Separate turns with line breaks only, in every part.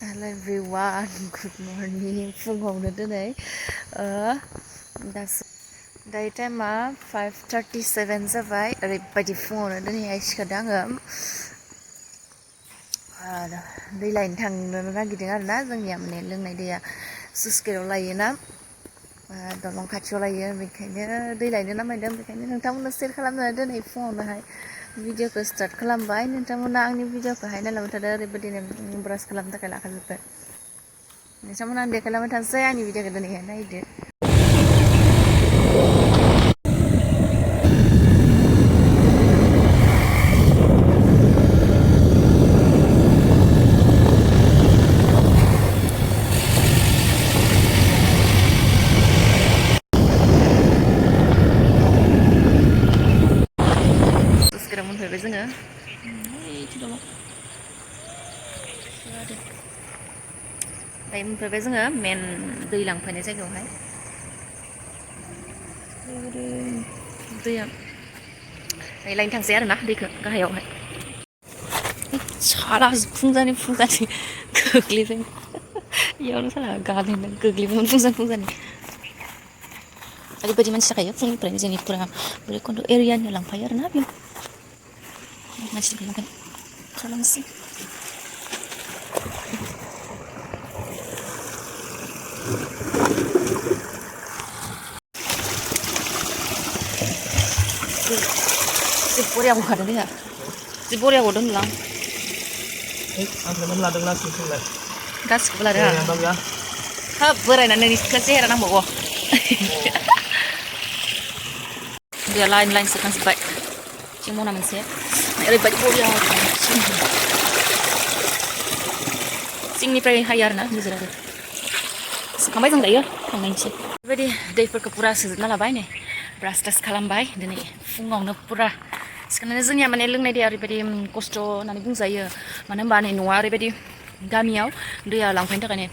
Hello everyone, good morning. फुङावनो दिनै दायो टाइमा 5:37 जाबाय. ओरैबायदि फुङावनो दिनैहाय सिखारदों आङो दै लायनो थांनो नागिरदों आरोना. जोंनिया माने लोंनाय दैया सुसकेराव लायोना, दलं खाथियाव लायो, बेखायनो दै लायनो नामायदों. बेखायनो नोंथांमोननो सेयार खालामनो दिनै फुङावनोहाय भिडिअखौ स्टार्ट खालामबाय. नोंथांमोना आंनि भिडिअखौहाय नायलांबाय थादों. ओरैबायदिनो ब्रास खालामनो थाखाय लाखाजोब्बाय. नोंथांमोना आं देखायलांबाय थानोसै आंनि भिडिअखौ दिनैहाय नायदो. सुसकेराव मोनफैबाय जोङो. दायो मोनफैबाय जोङो मेन दै लांफैनाय जायगायावहाय. दैया दायो लायनो थांसै आरोना दैखौ गाहायावहाय. साला फुंजानि गोग्लैबाय. इयावनो साला गालिनो गोग्लैबायमोन फुंजानि. ओरैबायदि मानसि जाखायो फुंनिफ्रायनो जोंनि फुरा भैरबकुन्द एरियानि लांफायो आरोना बेयाव मानसिफोर लांफायो खालामसै. जि बरिया गखादों दैया, जि बरिया गदों नुलां.
आंखौनो लादों लासैलाय
गासिखौबो लादों आं. हाब बोरायनानै नोंनि सिख्ला सेहेरा नांबावगौ. दैया लाइन सोखांजोब्बाय. थिं मना मोनसे ओरैबायदि बरिया सिंनिफ्राय हायो आरोना निजोरा दै. सोखांबाय जों दायो थांनायसै. बेबायदि दैफोरखौ पुरा सोजोबना लाबाय. नै ब्रास टास खालामबाय. दिनै फुङावनो पुरा सिखारनानै जोंनिया माने लोंनाय दैया ओरैबायदि खस्थ' होननानै बुंजायो. मानो होनबा नै न'आ ओरैबायदि गामियाव दैया लांफैनो थाखाय नै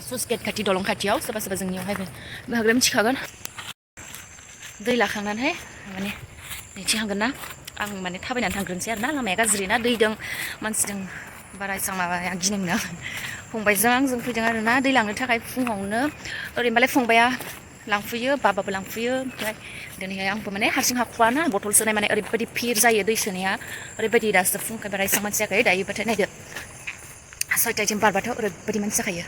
स्लुइस गेट खाथि दलं खाथियाव सोरबा जोंनियावहायबो बाहागो मिथिखागोन. दै लाखांनानै माने नैथिं हांगोन ना, आं माने थाबायनानै थांग्रोनोसै आरोना. लामाया गाज्रि ना, दैदों मानसिजों बारा एसां माबाया गिनाय मोनो. फंबायजों आंजों फैदों आरोना दै लांनो थाखाय फुङावनो. ओरैनोबालाय फंबाया लांफैयो, बाबाबो लांफैयो. ओमफ्राय दिनैहाय आंबो माने हारसिं हाखुवाना, बथल सोनाय माने ओरैबायदि फिर जायो दै सोनाया. ओरैबायदि दासो फुंखाय बारा एसां मानसि जायाखै. दायोबाथाय नायदो 6:00 बारबाथ' ओरैबायदि मानसि जाखायो.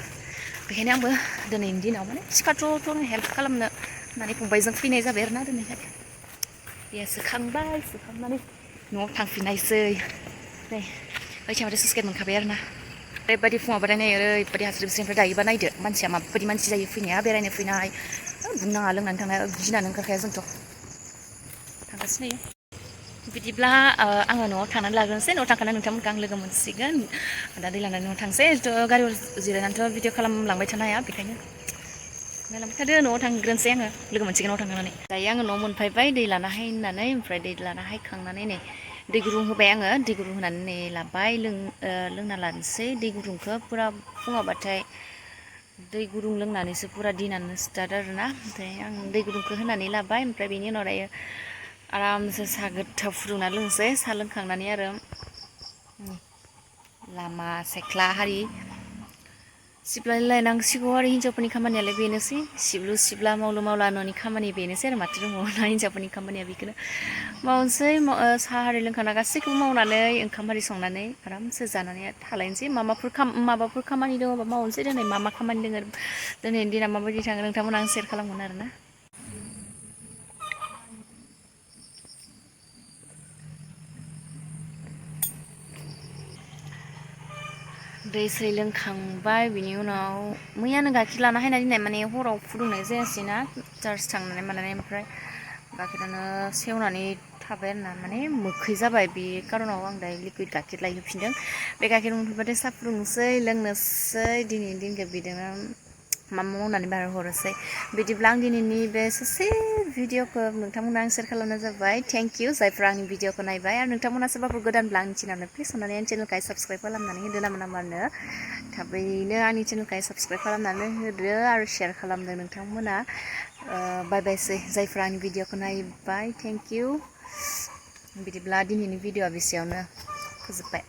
बेखायनो आंबो दिनैनि दिनाव माने सिखारथ'नो हेल्प खालामनो होननानै फंबायजों फैनाय जाबाय आरोना दिनैहाय. दैया सोखांनानै न'आव थांफिननायसै. नै ओइथिंबाथाय स्लुइस गेट मोनखाबाय आरोना. ओरैबायदि फुङावबाथाय नै ओरैबायदि हास्रिबिस्रिनिफ्राय दायोबा नायदो मानसिया माबायदि मानसि जायो फैनाया, बेरायनो फैनाय. बुंनाङा लोंनानै थांनाय गिनानै ओंखारखाया जोंथ' थांगासिनो. बिदिब्ला आङो न'आव थांनानै लाग्रोनोसै. न'आव थांखांनानै नोंथांमोनखौ आं लोगो मोनसिगोन. दा दै लानानै न'आव थांसै. गारियाव जिरायनानैथ' भिडिअ खालामलांबाय थानो हाया, बेखायनो नायलांबाय थादो. न'आव थांग्रोनोसै आङो, लोगो मोनसिगोन न'आव थांनानै. दायो आङो न'आव मोनफैबाय दै लाना हाय होननानै. ओमफ्राय दै लाना हायखांनानै नै दै गुदुं होबाय आङो. दै गुदुं होनानै नै लाबाय लोंना लानोसै दै गुदुंखौ. पुरा फुङावबाथाय दै गुदुं लोंनानैसो पुरा दिनानो स्टार्ट आरोना. ओमफ्राय आं दै गुदुंखौ होनानै लाबाय. ओमफ्राय बेनि उनाव दायो आरामसे साहा गोथाव फुदुंना लोंनोसै. साहा लोंखांनानै आरो लामा सेख्ला हारि सिबलायलायनांसिगौ आरो हिनजावफोरनि खामानियालाय बेनोसै. सिबलु सिबला मावलु मावला न'नि खामानि बेनोसै आरो माथो दंबावोना हिनजावफोरनि खामानिया बेखौनो मावनोसै. साहा आरि लोंखांना गासैखौबो मावनानै ओंखाम आरि संनानै आरामसे जानानै थालायनोसै. माबाफोर खामानि दङबा मावनोसै. दिनै मा खामानि दङ, दिनैनि दिना माबायदि थाङो नोंथांमोना आं सेयार खालामगोन आरोना. दै सै लोंखांबाय. बिनि उनाव मैयानो गाइखेर लाना हायना दोननाय, माने हराव फुदुंनाय जायासैना चार्ज थांनानै मानानै. ओमफ्राय गाइखेरानो सेवनानै थाबाय आरोना, माने मोखै जाबाय. बे कारनाव आं दायो लिकुइड गाइखेर लायहोफिनदों. बे गाइखेर मोनफैबाथाय साहा फुदुंनोसै, लोंनोसै. दिनैनि दिनखौ बिदिनो मा मावनानै बारहोहरनोसै. बिदिब्ला आं दिनैनि बे ससे भिडिअखौ नोंथांमोना आं सेयार खालामनाय जाबाय. थेंक इउ जायफ्रा आंनि भिडिअखौ नायबाय. आरो नोंथांमोना सोरबाफोर गोदानब्ला आंनि चेनेलनो प्लिज अननानै आंनि चेनेलखौ साबस्क्राइब खालामनानै होदो नाम्बारनो. थाबैनो आंनि चेनेलखौ साबस्क्राइब खालामनानै होदो आरो शेयार खालामदो नोंथांमोना. बाय बायसै जायफ्रा आंनि भिडिअखौ नायबाय, थेंक इउ। बिदिब्ला दिनैनि भिडिअआ बेसेयावनो फोजोब्बाय.